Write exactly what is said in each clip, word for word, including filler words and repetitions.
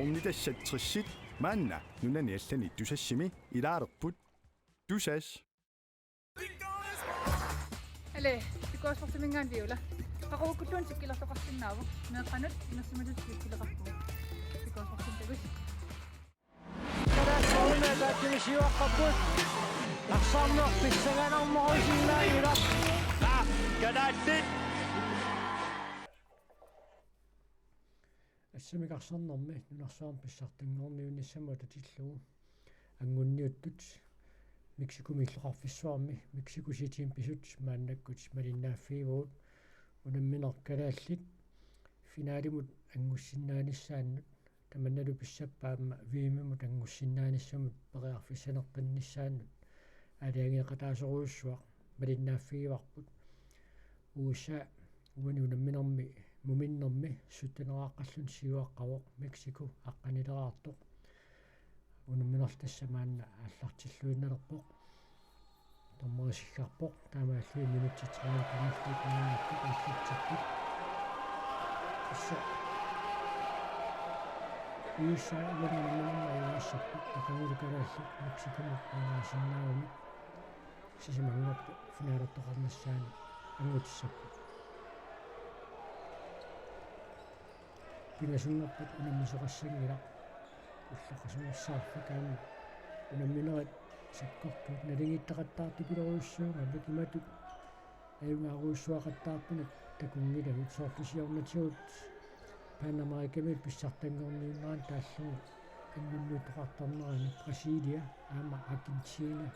Ornitassat tressit maanna nunani allani Tusassimi ilaalerput. Tusass. Ale, pikuasportiminngaanniit Viola. Qaqugukkulluunniit sikkilertoqarsinnaavoq. Meeqqanut inersimasutut sikkileqarpugut. Pikuasportimi takuss. Kalaallit Nunaanni taakkunani siuaqqapput. Arsarneq pissanganarmorusinnaajuvoq. Kalaallit. Assammik arsarnermi nunarsuarmi pissartanngorniunnissamut atatillugu. Anngunniuttut Mexicomillu oqarfissuarmi Mexico Citymik pisut maannakkut malinnaaffigivagut. Unammineq kalaallit finalimut anngussinnaanissaannut, tamannalu pissappat aamma V M-imut anngussinnaanissamut periarfissanertinnissaannut aalajangeeqataasorujussuaq malinnaaffigivarput. U S A uani unamminermi muminnermi sytteneraqqalluni siuaqqavoq, Mexico aqqanileraartoq. Unamminerlu tassa maanna aallartilluinnalerpoq. Dommerisigarpoq, taamaalilluni minutsit tredive maannakkut aallartipput. Tassa U S A uani unamminermi ajugaassapput, aqagulu kalaallit Mexicomut ajugaasinnaagunik sisamanngorpat finalertoqarnissaanut anngutissapput. Pingasunngorpat unammisoqassanngilaq. Ullaqasungersaarfik aamma unamminerit sakkortuut naligiittaqattaartupilorujussuugamik imatut ajugaarujussuaqattaartunik takunngilagut, soorlu siornatigut Panamerikamiut pissartanngorniunnerani taallugu anngunniuttoqartarnerani Brasilia aamma Argentina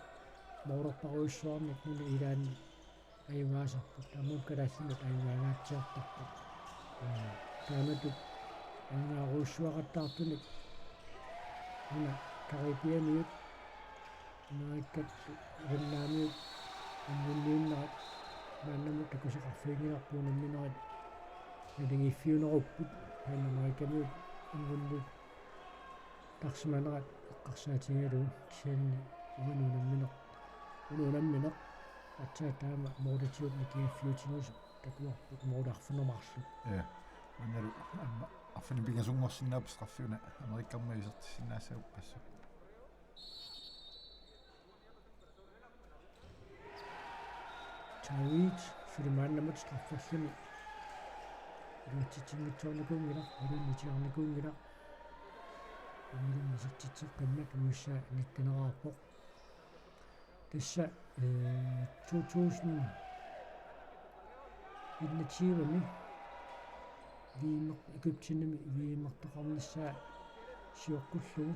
moolerparujussuarnik nunat ilaanni ajugaasarput, aamma kalaallinut ajugaangaatsiartarput. Ee, taamatut ajugaarujussuaqattaartunik una Caribbeaniut, Amerikatut, Grønlandiut anngunniunnerat maannamut takusaqqaarfiginngilarput, unamminerit naligiiffiunerupput, Panamerikamiut anngunniut- tarsimanerat eqqarsaatigalugu, kisianni uani unammineq, uani unammineq aatsaat taama mooritigut nikiaffiutigisoq takuarput moorarfineq marluk. Ja. Maannalu aamma arfineq-pingasunngorsinnaapput straffiuna Amerikamiut isertissinnaassagukku assut. Tauit suli maannamut straffallini iluatsitsinngitsoornikuunngilaq, iluatsitsinngitsoornikuunngilaq. Immilum isertitseqqimmat U S A nitteneraarpoq. Tassa, eh, to tusind enogtyve-mi V M-eq-, Egyptenimi V M-ertoqarnissaa sioqqullugu.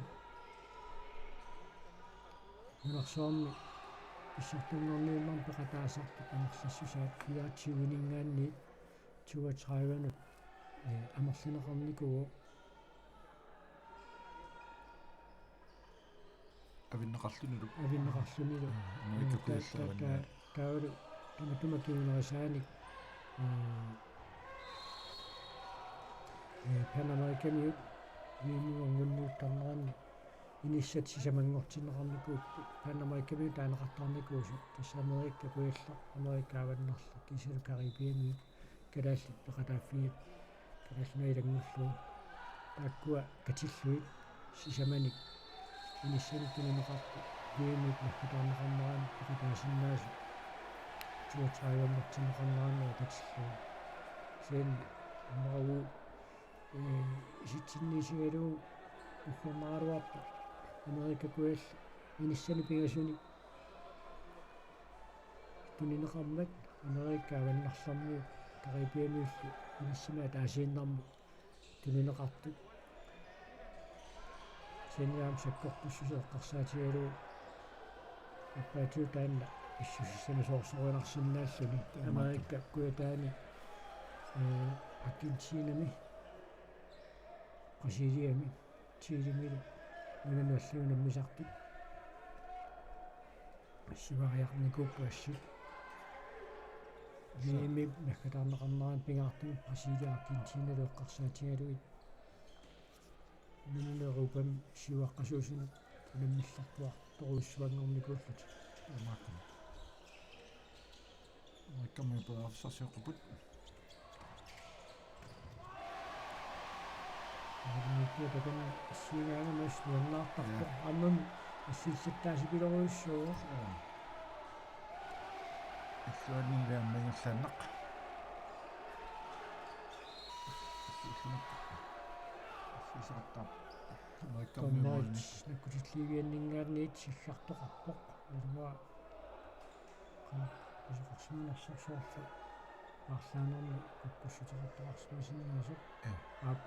Nunarsuarmi pissartanngorniunnermi peqataasartut amerlassusaat fireogtyve-ninngaanniit toogtredive-nut, eh, amerlineqarnikuuvoq. Avinneqarlunilu. Avinneqarlunilu. Mm, Amerika Ta-, kujalleq ta-, avannaat. Ta-, taavalu tamatuma kingunerisaanik, mm, eh, Panamerikamiut V M-imut anngunniuttarneranni inissat sisamanngortinneqarnikuupput, Panamerikamiut taaneqartarnikuusut, tassa Amerika kujalleq, Amerika avannarli, kiisalu Caribbeaniut, kalaallit peqataaffiit, Kalaallit Nunaat ilanngullugu. Taakkua katillugit sisamanik inissanik tunineqartut V M-ip naggataarneqarnerani peqataasinnaasut toogtredive-mut tinneqarneranni katillugit. Kisianni aamma uagut, eh, isitsinniisigalugu uggornaraluartoq Amerika kujalleq inissanik pingasunik tunineqarmat Amerika avannarlermiut Caribbeaniullu inissimaat Aasiannarmut tunineqartut. Kisianni aamma sakkortussuseq eqqarsaatigalugu appaatigut taanna pissusissamisoorsorunarsinnaalluni. Taamaappoq. Amerika kujataani, eh, Argentinami, Brasiliami, Chilemilu nunanut allanut unammisartut sivariarnikuupput assut. Suu. V M-ip naggataarneqarnerani pingaartumik Brasiliap Argentinalu eqqarsaatigalugit nunanut Europami siuaqqasuusunut unammillertuartorujussuanngornikuullutik. Taamaakkununnga. Amerikamiut periarfissarsioqqipput. Amerikamiut Kiatakan assiingaangamas nuannaartarpoq. Ja. Aamma assiillittaasipiloruissuuvoq. Ja. Illuanniilaamma ingerlaannaq. Assiillinik. Assiiseqartarpoq. Amerikamiumaannik. Tonnaat nakkutilliivianninngaanniit sillartoqarpoq. Ilumut qanoq pisoqarsimanersoq soorlu paarlaannermik kukkussuteqartoqarsimasinnaasoq. Ja. Aap,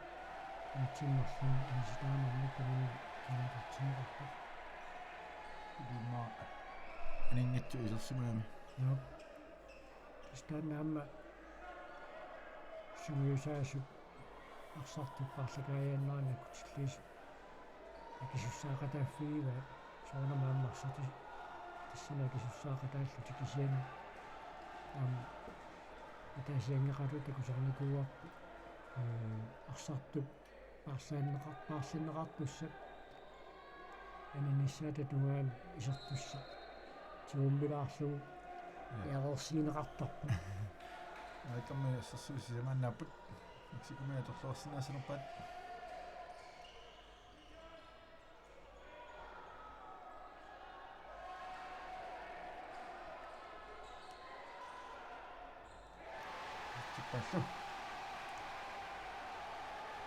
anitsinnerluni inisitaanermik tamanna tamakatsinneqarpoq. Ilumut aninngitsoq isersimagami. Joo. Tassa taanna aamma sungiusaasut arsartut paarlakaajaannarani nakkutilliisut akisussaaqataaffigivaat soorunami aamma arsartut tassani akisussaaqataallutik kisianni aamma ataasianngeqaatut takusarnikuuarput, ee, arsartup paarlaanneqar-, paarlanneqartussap aninissaata tungaanut isertussaq tigummilaarlugu. Ja. Eqeersigineqartarpoq. Amerikamiut assersuut sisamaannaapput. Mexicomik atorluarsinnaassanerpaat. Tippallu.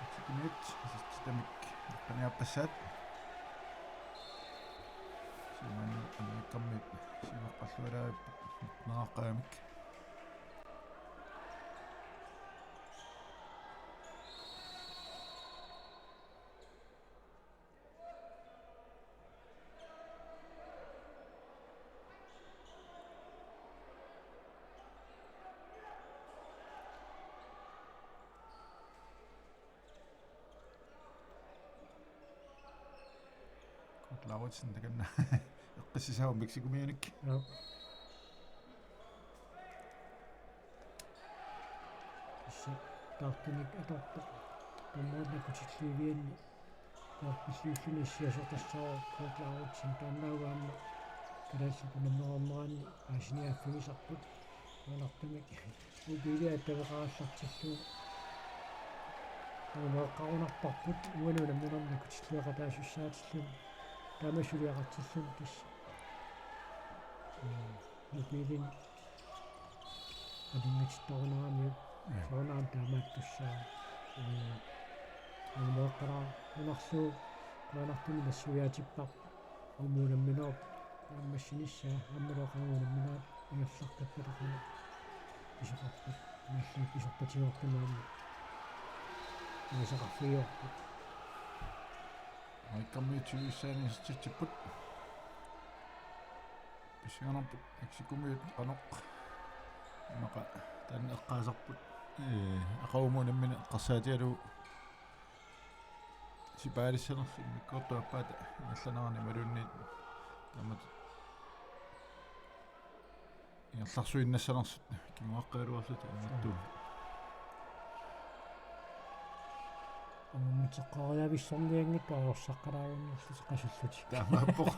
Mexicomit asertitamik qaniappassaat. Siumani Amerikamiut siuaqqallualaarput naaqqaamik. Kurt Lauritsen takanna eqqissisaavoq Mexicomik. Joo. Tassa taartunik atortoq. Tamanna nakkutilliivianni. Taarpilluulluni issiasoqassaaq Kurt Lauritsen taannaavoq aamma kalaallit unammereerneranni paasiniaaffigisarput. Qujanartumik mobilia attaveqarallartillugu. Uunaqarunerparput uani unamminermi nakkutilliaqataasussaatillugu. Taama suliaqartillugu tassa. Ee, mobiilini aninngitittarunaramiuk. Ja. Soorunami taamaattussaavoq. Ee, aamma oqarnarlugu qujanartumik nassuiaatipparput. Uuma unamminerup naammassinissaa aammalu aqagu unamminerup ingerlaqqippat qanoq pisoqarpat. Nalliup pisortatigoortumik aamma. Naasaqarfigiuarput. Amerikamiut tyve-ssaani isertitsipput. Pissanganarpoq Mexicomiut qanoq. Immaqa taanna eqqaasarput. Ee, aqagumut unammineq eqqarsaatigalugu sipaalissanersoq immikkoortup aappaata ingerlanerani imaluunniit taamatut ingerlarsuinnassanersut kinguaqqagaluarlutik annertuumik. Angummuteqqariavissornianngitsoq ajorsartaqarluni qasullutik. Taamaappoq.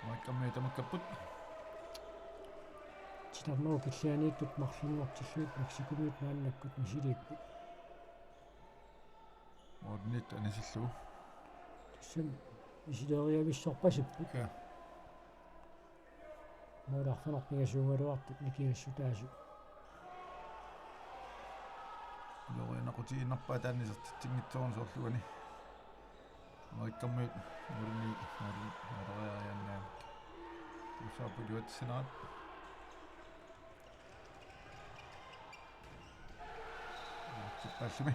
Amerikamiut tamakkerput. Titarnerup killiliiniittut marlunngortillugit Mexicomiut maannakkut misiliipput. Målimiittut anisillugu. Tassami misiliivigissorpasipput. Ja. Måli arfineq-pingasuugaluartut nikingassutaasut. Ulorianaqutigiinnarpaat taanna isertitsinngitsoorani soorlu uani. Amerikamiut målimi, målimi, måleriariaannaavik. Tusaaput iluatsinerat. Tippallumi.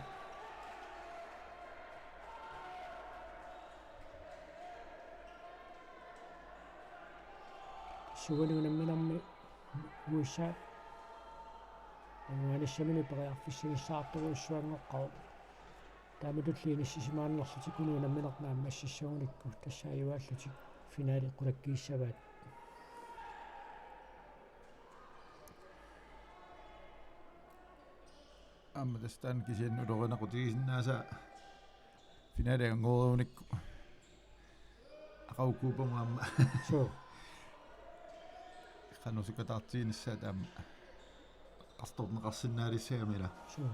Uani unamminermi U S A. Ungaanissaminik periarfissagissaartorujussuanngoqqavoq. Taamatulli inissisimaannarlutik uku unammineq naammassissagunikku tassa ajuaallutik finale qulakkiissavaat. Aamma tassa taanna kisianni ulorianaqutigisinnaasara finale angorunikku. Aqagu Cubamut aamma. Suu. Qanoq sukataartiginissaat aamma eqqartorneqarsinnaalissagamik, ilaa. Suu.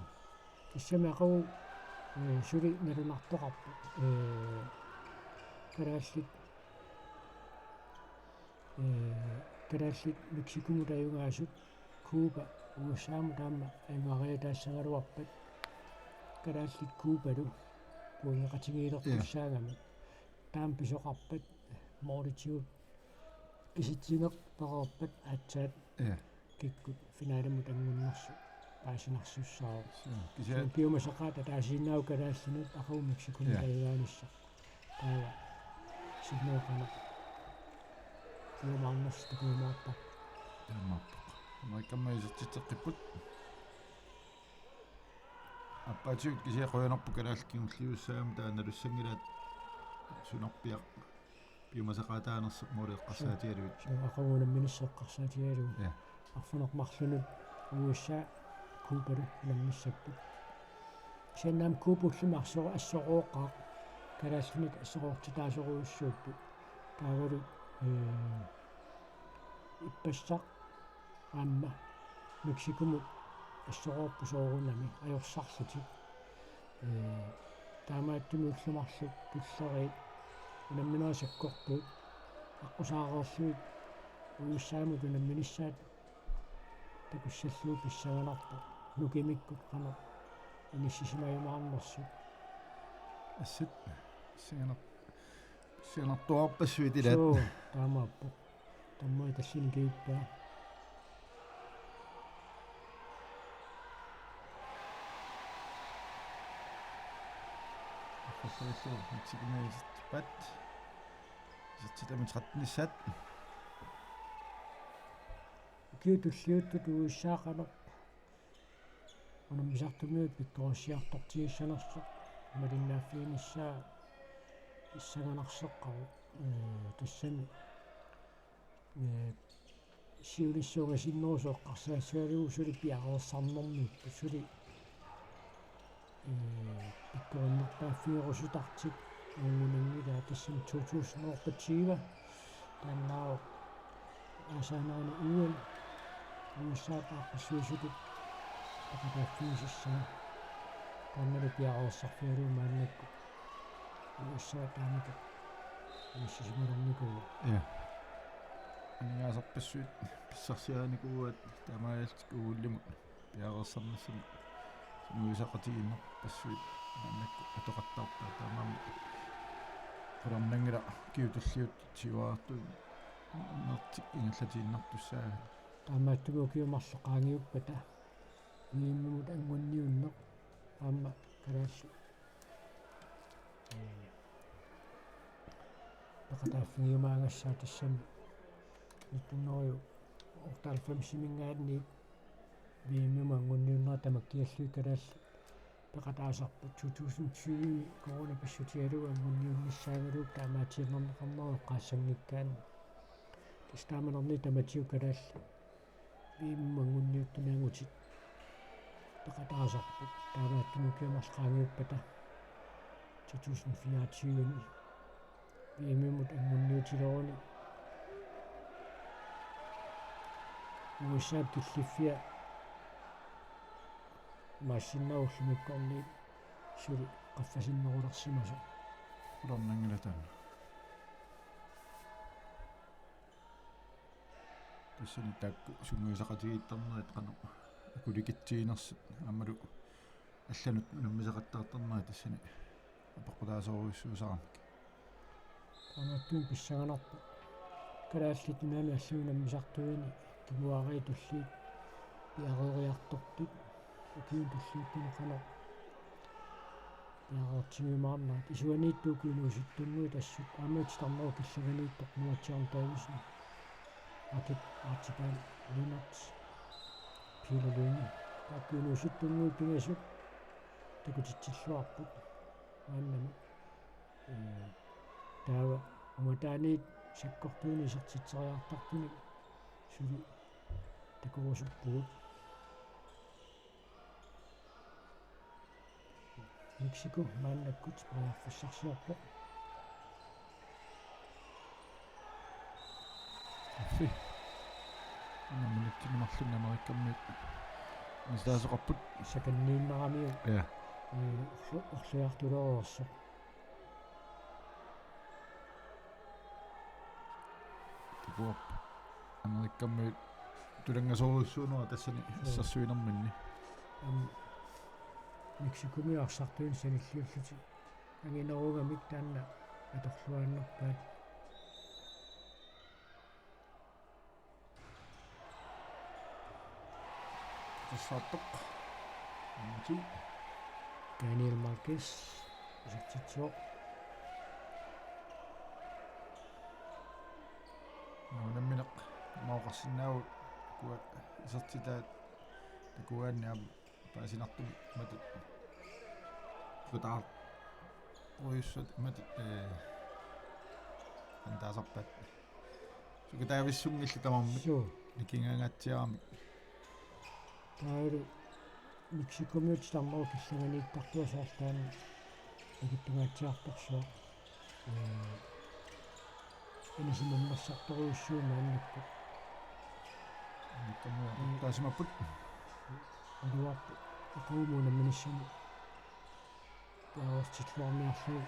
Tassami aqagu, ee, suli nalunartoqarpoq. Ee, kalaallit, ee, kalaallit Mexicomut ajugaasut Cuba U S A-mut aamma ajugariataassagaluarpat kalaallit Cubalu pointeqatigiilertussaagami. Ja. Taama pisoqarpat mooritigut kisitsineq pereerpat aatsaat, ja, kikkut finalimut anngunnersut paasinarsussaavoq. Suu, kisianni piumasaqaat ataasiinnaavoq kalaallinut aqagu Mexicomut, ja, ajugaanissaq. Taava sinnooqana. Piumaarnersoq takujumaarpoq. Taamaappoq. Amerikammi isertitseqqipput. Aappaatigut kisianni qujanarpoq kalaallit kingulliussaammat, taanna nalussanngilaat sunarpiaq piumasaqaataanersoq mooli eqqarsaatigalugit. Suu, aqagu unamminissaa eqqarsaatigalugu. Ja. Arfineq-marlunut U S A Cubalu unammissapput. Kisianni aamma Cuba ullumi assoro-, assorooqqaaq, kalaallinik assoroortitaasorujussuupput. Taavalu, ee, ippassaq aamma Mexicomut assoroorpoq soorunami ajorsarlutik. Ee, taamaattumik ullut marluk tulleriit unamminerit sakkortuut aqqusaareerlugit U S A-mut unamminissaat takussallugu pissanganarpoq. Nukimikkut qanoq inissisimajumaarnersut. Assut pissanganar-, pissanganartuarpassuit ilaat. Suu, taamaappoq. Tammui tassani kiuppaa. Aqqusaassuu Mexicomut isertippat. Isertitamut tretten-issaat. Ukiut tulliuttut U S A qanoq unammisartumiut pikkorissiartortigissanersoq malinnaaffiginissaa pissanganarseqqavoq. Ee, tassani, ee, siunissaq ungasinnerusoq eqqarsaassagalugu suli piareersarnermiippoq, suli, ee, pikkorinnerpaaffigerusutartik uungunanngilaa. Tassami to tusind orpatsiiva taannaavoq aasaanerani U S A-p aaqqissuisutut peqataaffigisassaa. Taannalu piareersarfigalugu maannakkut U S A taamatut inissisimalernikuuvoq. Ja. Aningaasarpassuit pissarsiarinikuuaat taamaalillutik O L-imut piareersarnissamut sungiusaqatigiinnerpassuit maannakkut atoqattaarpaat, taamaammat qularnanngilaq ukiut tulliuttut siuartuit nertik ingerlatiinnartussaagamik. Taamaattumik ukiut marluk qaangiuppata V M-imut anguniunneq aamma kalaallit peqataaffigiumaagassaat. Tassami nitten hundrede og otteoghalvfems-iminngaanniit V M-imut anguniunnerat tamakkiallugit kalaallit peqataasarput. To tusind tyve-mi corona pissutigalugu anguniunnissaagaluarpoq taamaatiinnarneqarnerup eqqaassanngikkaanni. Tassa taamanerniit tamatigut kalaallit V M-imut anguniuttunik angutit peqataasarput. Taamaattumik ukiut marluk qaangiuppata to tusind fireogtyve-mi V M-imut anguniutileruni U S A-p killiffia imaassinnaavoq ullumikkormiut suli qaffasinnerulersimasoq. Qularnanngilaq taanna. Tassani taakku sungiusaqatigiittarnerit qanoq akulikitsiginersut aammalu allanut unammisaqattaartarnerit tassani apeqqutaasorujussuusarami. Taamaattumik pissanganarpoq kalaallit nunani allanut unammisartuini kinguaariit tulliit piareeriartortut ukiuni tulliuttuni qanoq piareertigiumaarnerat. Isuaniittut uku inuusuttunnguit assut aamma titarnerup killinganiittoq Nuatsiarn Davidsen, Akip Archibald Lennert, Peter Lynge. Taakku inuusuttunnguit pingasut takutitsilluarput maannamut. Ee, taava ungataaniit sakkortuunik isertitseriartartunik suli takorusuppugut. Mexico maannakkut periarfissarsiorpoq. Affi. Unamminermi marlunnik Amerikamiut anistaasoqarput. Sakanniinnaramiuk. Ja. Ee, orlu-, orluiartulereersoq. Takuarput Amerikamiut tulanngasorujussuunerat tassani. Joo. Assersuinerminni. Aamma Mexicomiut arsartuinnaq sanilliullutik anginerugamik taanna atorluaannarpaat. Tassaartoq. Nummer to. Daniel Marquez. Isertitsivoq. Unammineq aamma oqarsinnaavugut ukua isertitaat takugaanni aamma paasinartumik matut. Kutaar. Uissut matut, ee, antaasarpaat. Sukataavissunngillat tamarmik. Suu. Nikingaangaatsiaramik. Taavalu Mexicomiut titarnerup killinganiittartuat soorlu taanna ikittungaatsiartorsuaq. Ee, anisimammersartorujussuuvoq maannakkut. Taamaallaat taasimapput. Aluarput aqagu unamminissamut. Taava tilluarniarlugu.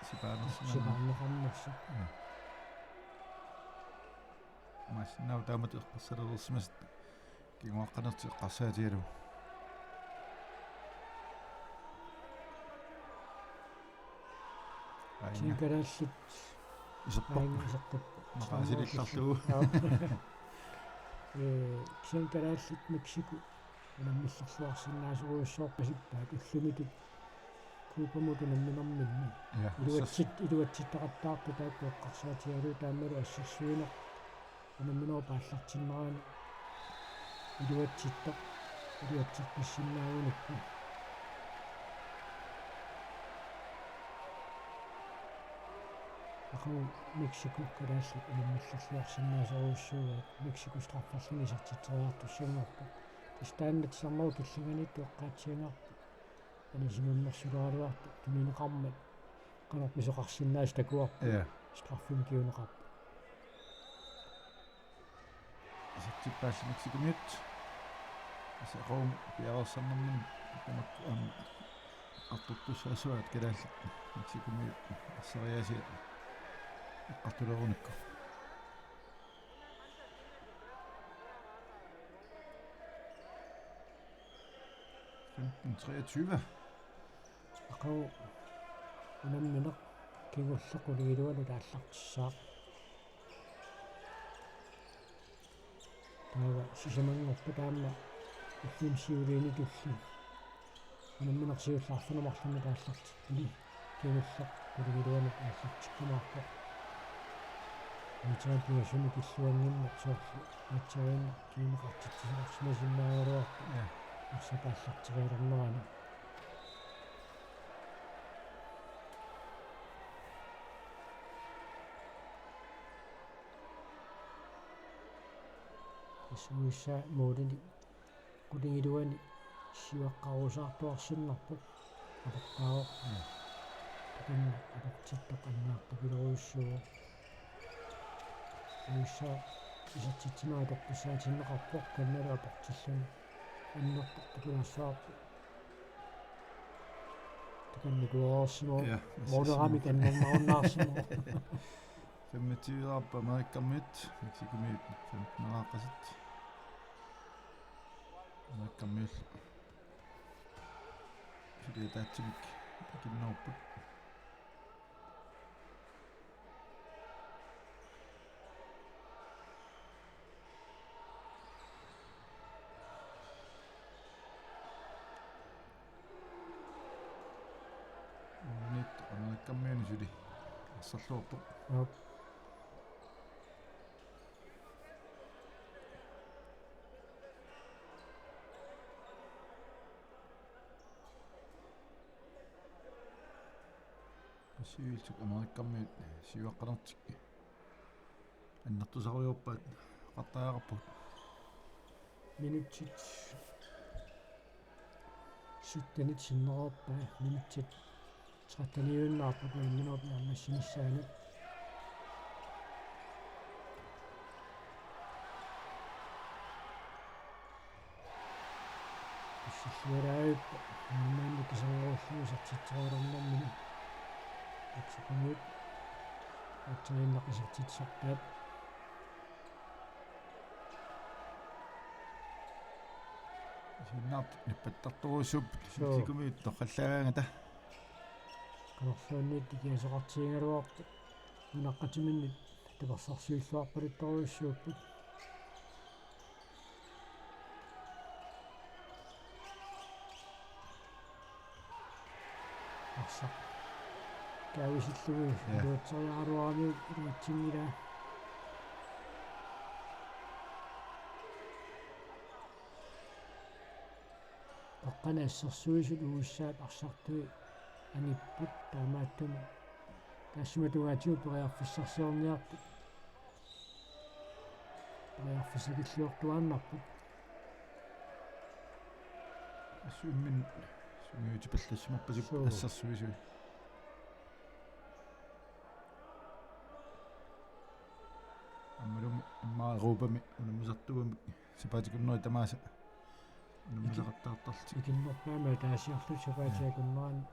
Sipaanersimaneq. Sipaarneqarnersoq. Ja. Imaassinnaavoq taamatut eqqarsalereersimasut kinguaqqanertik eqqarsaatigalugu. Aajuna. Kisianni kalaallit. Iserpoq. Aajuna iserpoq. Maqaasilillarlugu. Joo. Ee, kisianni kalaallit Mexico unammillerluarsinnaasorujussuarpasippaat ullumikkut Cubamut unamminerminni. Ja, iluatsit-, iluatsittaqattaartut taakku eqqarsaatigalugu taamalu assersuineq unamminerup aallartinnerani iluatsittoq, iluatsittoqqissinnaagunikku. Aqagu Mexico kalaallit unammillerluarsinnaasorujussuugaat, Mexico strafferluni isertitseriartussanngorput. Tassa taanna titarnerup killinganiittoq eqqaatsiaannarpoq. Anisimammersuleraluartoq tunineqarmat qanoq pisoqarsinnaasut takuarput. Ja. Straffimik kinguneqarpoq. Isertippaat Mexicomiut. Tassa aqagumut piareersarnermini tamakku aamma eqqartortussaassuaat kalaallit Mexicomiut arsariaasiat eqqartulerunikku. Femten treogtyve. Aqagu unammineq kingulleq qulingiluanut aallartissaaq. Taava sisamanngorpat taama ulluni siuliini tulliani unammineq siullermik arfineq-marlunnik aallartippani kingulleq qulingiluanut aallartikkumaarpoq. Aatsaat pingasunut illuannginnat soorlu aatsaannguaq kinguneqartitsisoqarsimasinnaagaluarpoq. Ja. Arsap aallarterialernerani. Tassa U S A-p målini qulingiluani siuaqqarusaartuarsinnarpoq. Aportaavoq. Mm. Takanna aportittoq annaartupilorujussuuvoq. U S A isertitsineq atortussaatinneqarpoq, Canada aportilluni annertoortoq takunaassavarput. Takanna kuareersimavoq. Ja, måleramik annernaarunnaarsimavoq. Femogtyve-rput Amerikamiut, Mexicomiut femten-eraaqqasut. Amerikamiut. Suli ataatsimik ikinnerput. Uunit Amerikamiuni suli arsalluarpoq. Aap. Siulleq Amerikamiut siuaqqanertik annertusarujoorpaat eqqartariaqarpugut. Minutsit syttenit sinnereerpaa, minutsit tretteniuinnarput unamminerup naammassinissaanut. Siulaajup maannaannik iserngorlugu isertitseriarnermini. Mexicomiut aatsaannaq isertitsisartaat. Isiginnaartut nippattartorujussuupput. Suu. Mexicomiut torrallaagaangata. Qanorluunniit ikiasoqartigigaluartut. Nunaqqatiminnik tapersersuilluarpaluttorujussuupput. Arsaq. Kaavisillugu. Ja. Iluatseriaraluaramiuk iluatsinngilaa. Qeqqani assersuisut U S A-p arsartui angipput taamaattumik. Taassuma tungaatigut periarfissarsiorniartut. Periarfissakilliortuaannarput. Assut imminut sungiutipallassimarpasippoq. Suu. Assersuisui. Aammalumi immaqa Europami unammisartuumik sapaatip akunneri tamaasa unammisaqattaartarlutik. Ikinnerpaamik ataasiarlutik sapaatip akunnerani.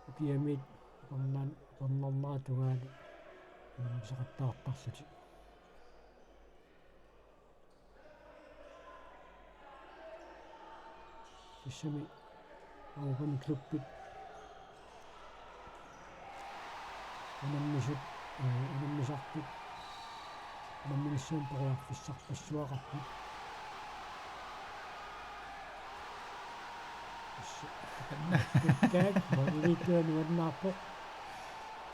Ukiamiit akornan-, akornarnera tungaanut unammisaqattaartarlutik. Tassami Europami klubbit unammisut, eh, unammisartut unamminissamut periarfissarpassuaqarput. Tassa. Takanna. Taakku, Ronaldinho nuannaarpoq.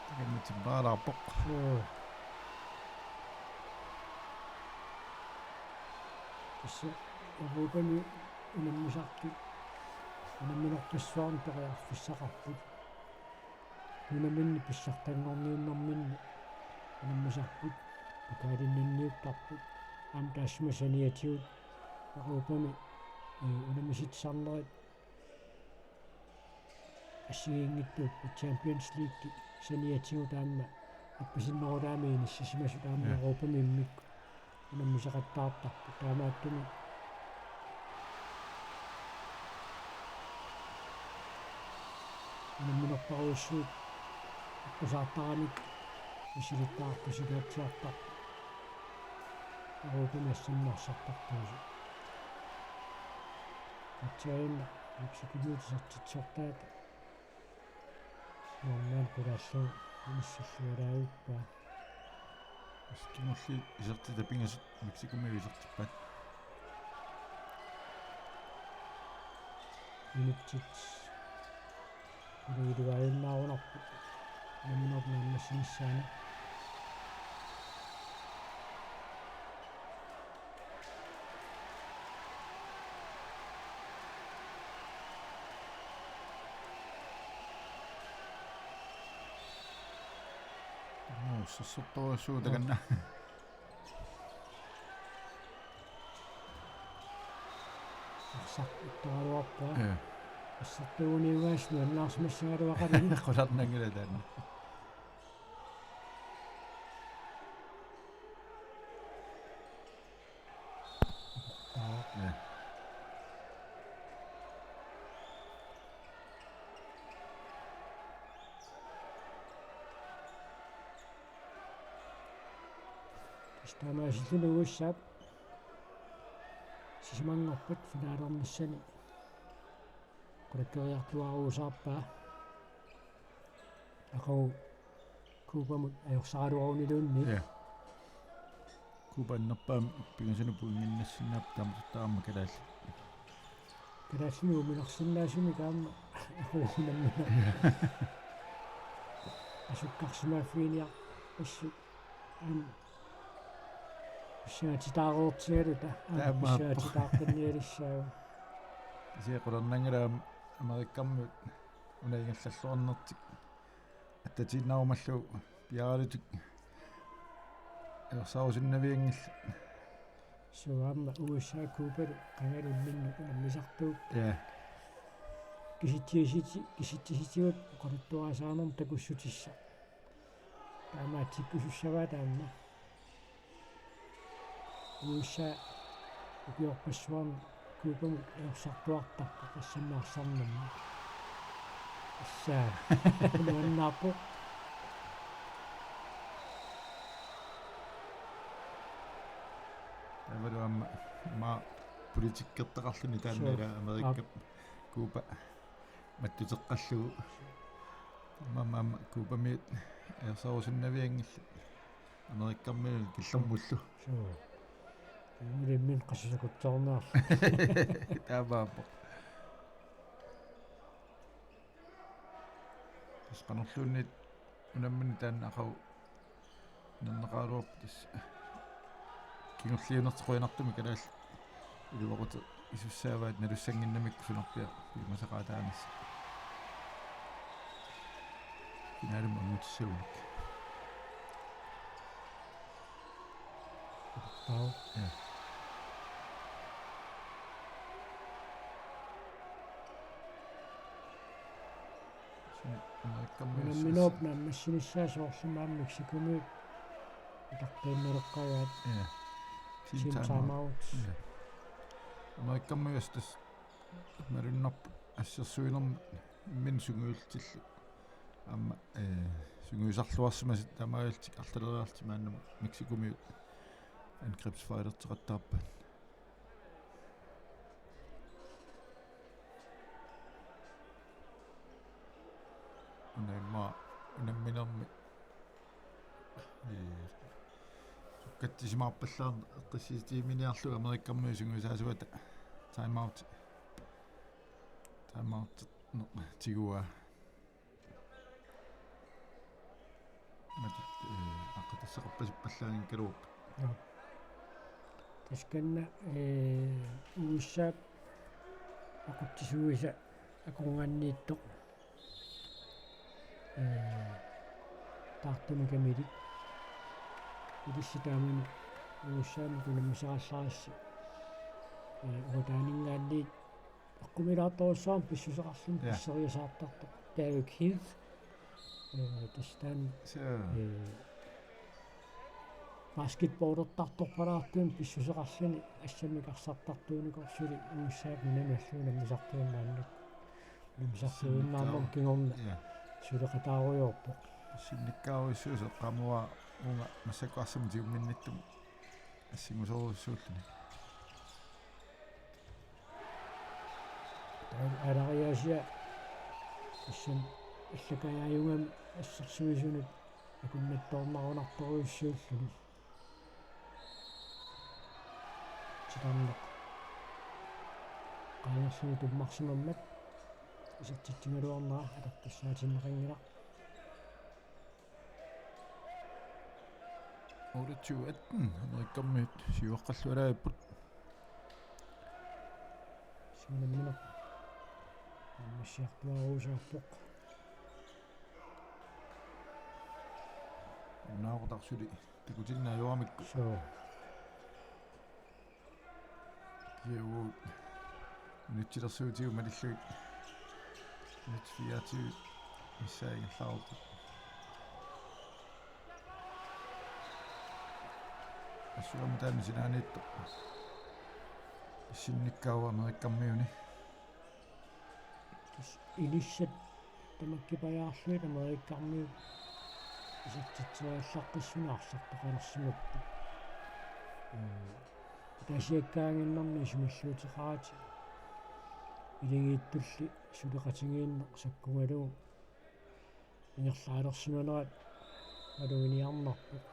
Takanna timmaalaarpoq. Joo. Tassa Europami unammisartut unamminerpassuarnik periarfissaqarput. Nunaminni pissartanngorniunnerminni unammisarput. Pokalinnunniuttarput. Aamma taassuma saniatigut Europami, eh, unammisitsisarnerit assigiinngitsuupput. Champions League saniatigut aamma appasinnerulaami inissisimasut aamma. Ja. Europami immikkut unammisaqattaartarput taamaattumik. Unamminerpassuit aqqusaartaramik misilittagarput, silatsiartarput. Europami assannarsartartuusut. Aatsaannaq Mexicomiut isertitsisortaat. Nuannaaq qulaallugu inissilluaraavippaa. Kingulliit isertitat pingasut Mexicomiut isertippaat. Minutsit iluaajunnaarunarput. Unamminerput naammassinissaanut. Nuu, sussuttoosuutakanna. Arsaq ittoraluarpaa. Ja. Assartuuniugaasnu annaarsimassagaluaqaluni. Qularnanngilaq taanna. Aa. Ja. Taamaasilluni U S A-p sisamanngorpat finalernissani qulakkeriartuaaruusaarpaa. Aqagu Cubamut ajorsaraluaruniluunniit. Ja. Cuba annerpaamik pingasunut pointinnginnassinnaappat taamatortaaq aamma kalaallit. Kalaallinut uuminarsinnaasumik aamma aqagu unammineq. Ja. Asukkarsimaaffiginiarpassuit aamma pissaatitaareertigaluta aamma. Taamaappoq. Pissaatitaaqqinnialissaagut. Kisianni qularnanngilaq aamma Amerikkarmiut una ingerlalluarnertik attatiinnaarumallugu piaarallutik ajorsaarusinnavianngillat. Suu, aamma U S A Cubalu qangali imminnut unammisartuupput. Ja. Kisitsisit-, kisitsisitigut oqaluttuarisaanermut takussutissaq. Taamaatsikkusussavaat taanna. U S A ukiorpassuarni Kuupamut ersartuartarpoq assammaarsaarnammi. Assaa. Nuannaarpoq. Taavalu aamma ima politikkertaqarluni taanna. Sure. Ila Amerikap Kuupa mattuteqqallugu. Aamma, aamma Kuupamiut ersarusunnavianngillat. Amerikamiut killormullu. Sure. Imminut qassusakutsiarniarlu. Taamaappoq. Tassa qanorluunniit unammineq taanna aqagu nernaqaraluarpoq tassa. Kingulliunertik qujanartumik kalaallit iluaqutaq isussaavaat nalussannginnamikku sunarpiaq piumasaqaataanissaq. Finaalimut angutissagunik. Tau. Ja. Sumi Amerikamiut. Unamminerup naammassinissaa soorlu aamma Mexicomiut utaqqiinnaleqqagaat. Ja. Team team timeout. Timeout. Ja. Amerikamiut assut tassa malunnarpoq assersuinermut imminut sungiullutillu. Aamma, eh, sungiusarluarsimasut taamaalillutik arlaleriarlutik maannamut Mexicomiut angrebsfejlerteqattaarpaat. Una immaqa unamminermi, ee, sukkatsisimaarpallaarneq eqqissititsiniarlugu Amerikamiut sungiusaasuata timeout. Timeout tiguaa. Matik, eh, aqqutassaqarpasippallaanngikkaluarput. Joo. Tassannga, eh, U S A-p aqutsisuisa akornanniittoq. Eh, taartumik kamilik. Ilissi taamani U S A-mut unammisaqallarissi. Eh, uataaninngaanniit eqqumiilaartorujussuarmik pissuseqarluni. Ja. Pisseriasaartartoq Derek Heath. Eh, tassa taanna. Sure. Eh, basketballertartorpalaartumik pissuseqarluni assammik arsartartuunikuusoq suli U S A-p nunanut allanut unammisartuinnarmat. Unammisartuinnarmat kingorna. Ja. Suleqataarujoorpoq. Sinnikkaarujussuusoq qamuaa uunga massakkut arsamik tigumminnittumi assingusorujussuulluni. Taava aalariaasia tassani allakajaajugami assersuisunut akunnattoornarunartorujussuulluni. Titarneq qaangerluni tummarsimammat isertitsigaluarnera atortussaatinneqanngilaq. Otteogtyve atten, Amerikamiut siuaqqallualaarput. Siunammineq. Naammassiartuaaruusaarpoq. Unaaqutaq suli takutinneq ajoramikku. Suu. Kiagu. Minutsilersuutigut malillugit. Minut fireogtyve missaa ingerlaarput. Assuama taanna sinaaniittoq. Sinnikkaavoq Amerikamiuni. Tassa inissat tamakkipajaarlugit Amerikamiut isertitseriallaqqissunik arsartoqalersimapput. Mm. Ataasiakkaanginnermi isumalluuteqaratik. Ilingiittulli suleqatigiinneq sakkugalugu ingerlaalersimanerat maluginiarnarpoq.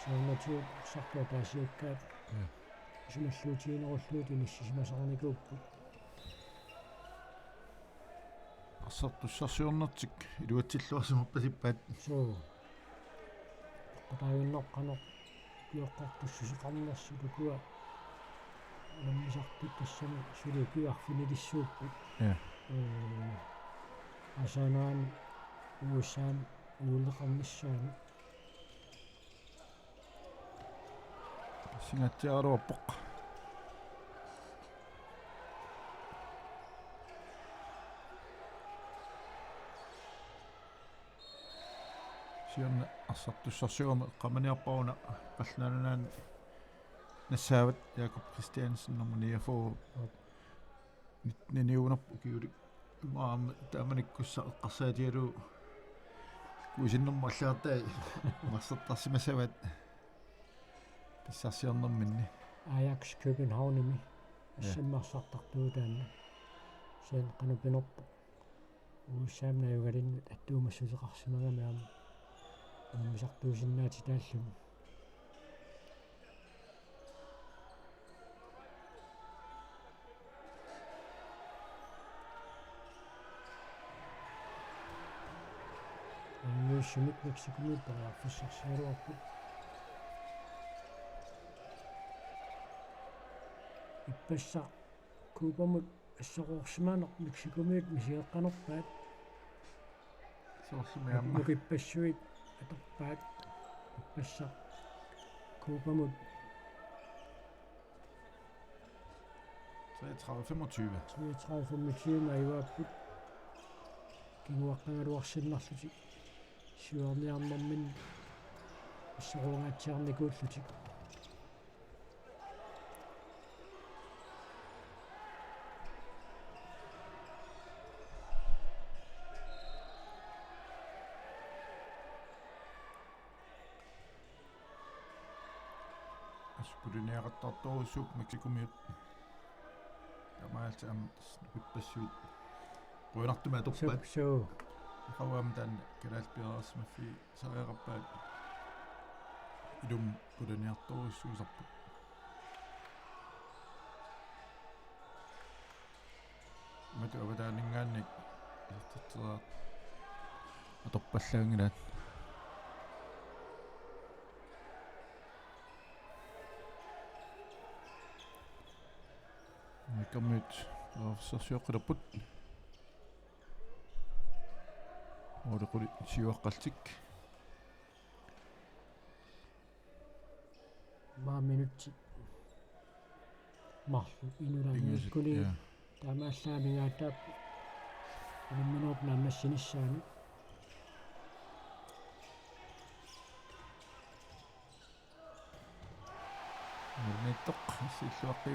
Siornatigut arsartut ataasiakkaat. Ja. Isumalluutiginerullugit inissisimasarnikuupput. Arsartussarsiornertik iluatsilluarsimarpasippaat. Suu. Eqqutaavinneq qanoq ukioqqortussuseqarnersut ukua unammisartut tassami suli ukiut arfinilissuupput. Ja. Ee, aasaanerani U S A-mi uuleqarnissaanut. Singaatsiaraluarpoq. Siorna arsartussarsiorama eqqaamaniarpara una Qallunaat Nunaanni Nassaavat Jakob Christiansen nummer niogfyrre. Nitten-iunerpoq ukiulik. Immaqa taamanikkussaq eqqarsaatigalugu kuisinnermut allagartai marsartarsimassavaat pissarsiornerminni. Ajax Københavnimi. Ja. Assammarsartartuutaanna. Sen qanupinerpoq. Uussaam najugalinnut attuumassuteqarsimagami aamma. Unammisartuusinnaatitaalluni. Unnuissumik Mexicomiut periarfissarsigaluarput. Ippassaq Cubamut assoruussimaneq Mexicomiut misigeqqanerpaat. Soorlumi aamma. Nukippassuit atorpaat. Ippassaq Cubamut. Treogtredive femogtyve. Treogtredive femogtyve ajuaapput. Kinguaqqagaluarsinnarlutik. Siuarniarnerminni assoruungaatsiarnikuullutik. Assut kuliniaqattaartorujussuupput Mexicomiut. Taamaalillutik aamma tassa nukippassuit qujanartumik atorpaat. Suu, suu. Qawam taanna kalaallit piareersimaffii sariaqarpaat. Ilumut kuliniartorujussuusarput. Matu avataaninngaanniit isertitseriartoq atorpallaanngilaat. Mexicomiut periarfissarsioqqilerput. Måli qulit siuaqqallutik. Maani minutsit marluk inulanngikkunik. Pingasit, ja. Taamaallaamigaataap unamminerup naammassinissaanut. Målimiittoq, illuaqqi.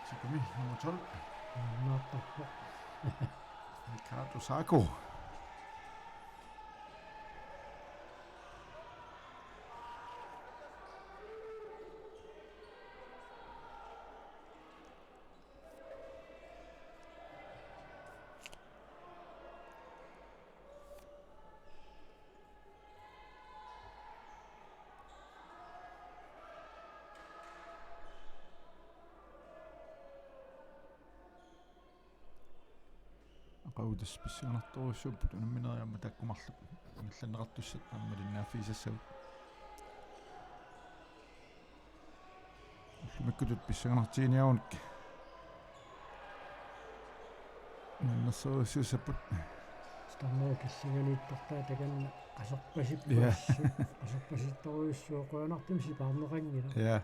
Sikumi, nummer tolv. Naattarpoq. Ricardo Saku. Aqagu tassa pissanganartorujussuupput unamminerit aamma taakku marluk ingerlanneqartussat aamma malinnaaffigisassagut. Ullumikkutut pissanganartiginiarunik. Nannersorujussuussapput. Stammo killinganiittortaa takanna qasorpasippoq. Ja. Qasorpasittorujussuuvoq qujanartumik sipaarneqanngilaq. Ja.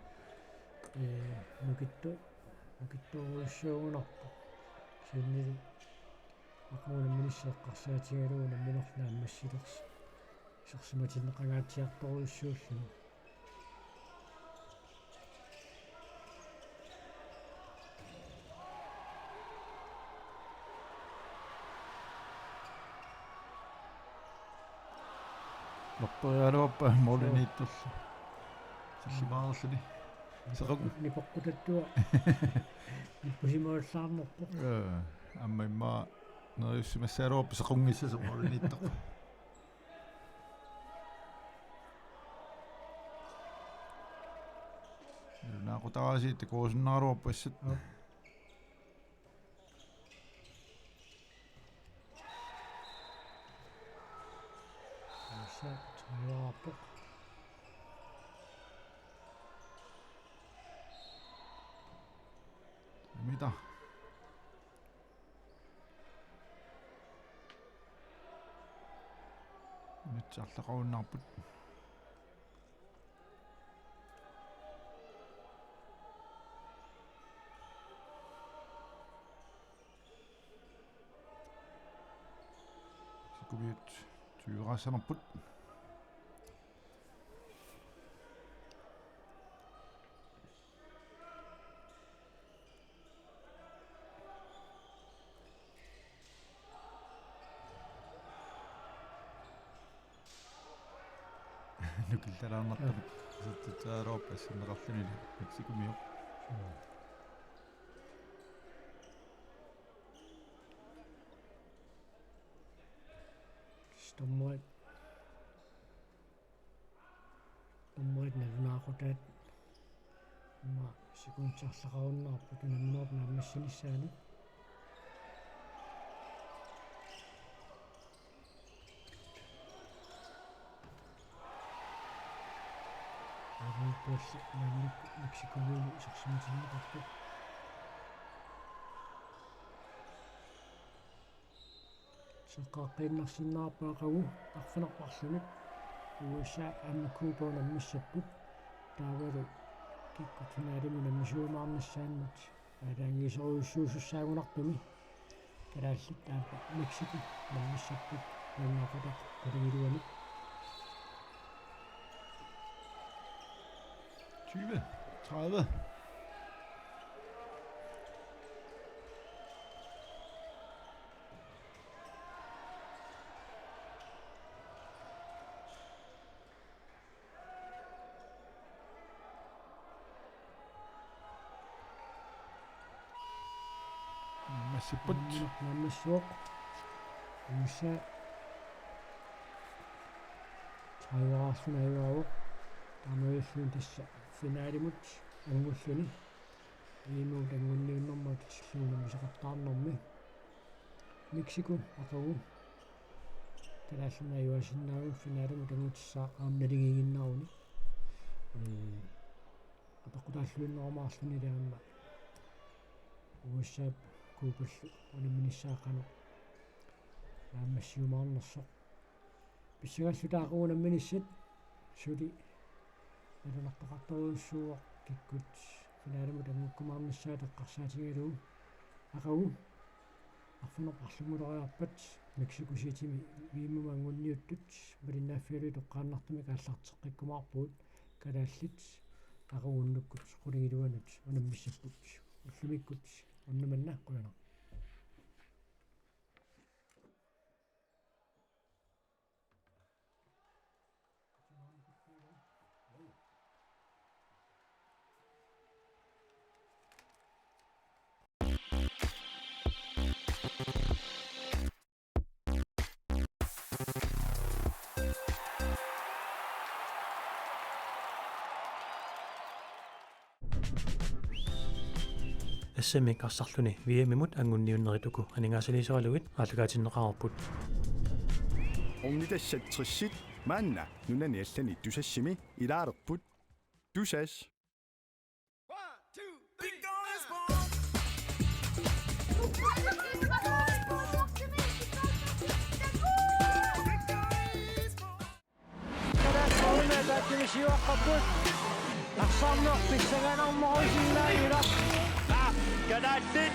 Ee, nukittu-, nukittorujussuugunarpoq. Kisiannili aqagu unamminissaa eqqarsaatigalugu unamminerlu naammassilersoq. Isersimatinneqangaatsiartorujussuulluni. Lorperialuarpaa målimiittorlu. Tallimaarluni. Sequn-, nipoqqutattua. Nippusimallaarnerpoq. Ee, aamma immaqa neriussimassagaluarpoq sequnngissasoq målimiittoq. Naaqutaraasiit takuusunnaagaluarput assut. Aap. Assut tuniorpoq. Imita. Nitsarlaqarunnaarput. Sikumiut tyveraassanerput. Nukillalaarnartumik isertitsaaruarput asserneqarlunilu Mexicomioq. Dommerit, dommerit nalunaaqutaat. Aamma sekundit arlaqarunnaarput unamminerup naammassinissaanut. Aamma puulli maannakkut Mexicomioq isersimatinneqarpoq. Seqqaaqqiinnarsinnaavarput aqagu arfineq-marlunut. U S A aamma Cuba unammissapput. Taavalu kikkut finalimut unammisuumaarnissaannut aalajangiisorujussuusussaagunartumi. Kalaallit aamma Mexico unammissapput nalunaaqutaq qulingiluanut. Tyve, tredive. Naammassipput. Naammassivoq. U S A tredive-raarluni ajugaavoq. Taamaalilluni tassa finalimut anngulluni. V M-imut anngunniunnermut atutillugu unammisaqattaarnermi. Mexico aqagu kalaallinut ajugaasinnaavimmut finalimut anngutissaaq aamma naligiiginnaruni. Ee, apeqqutaalluinnarumaarluni aamma U S A-p Cuballu unamminissaa qanoq naammassiumaarnersoq. Pissangalluta aqagu unamminissat suli nalunartoqartorujussuuvoq kikkut finalimut anngukkumaarnissaat eqqarsaatigalugu. Aqagu arfineq-marlunngulereerpat Mexico Citymi V M-imut anngunniuttut malinnaaffigalugit toqqaannartumik aallarteqqikkumaarpugut. Kalaallit aqagu unnukkut qulingiluanut unammissapput. Ullumikkut unnumanna qujanaq. S M-ip arsarluni V M-imut anngunniunnerit uku aningaasaliisoralugit aallakaatinneqareerput. Ornitassat tressit maanna nunani allani Tusassimi ilaalerput. Tusass. Kalaallit pissanganarnerusinnaanngilaq. Kalaallit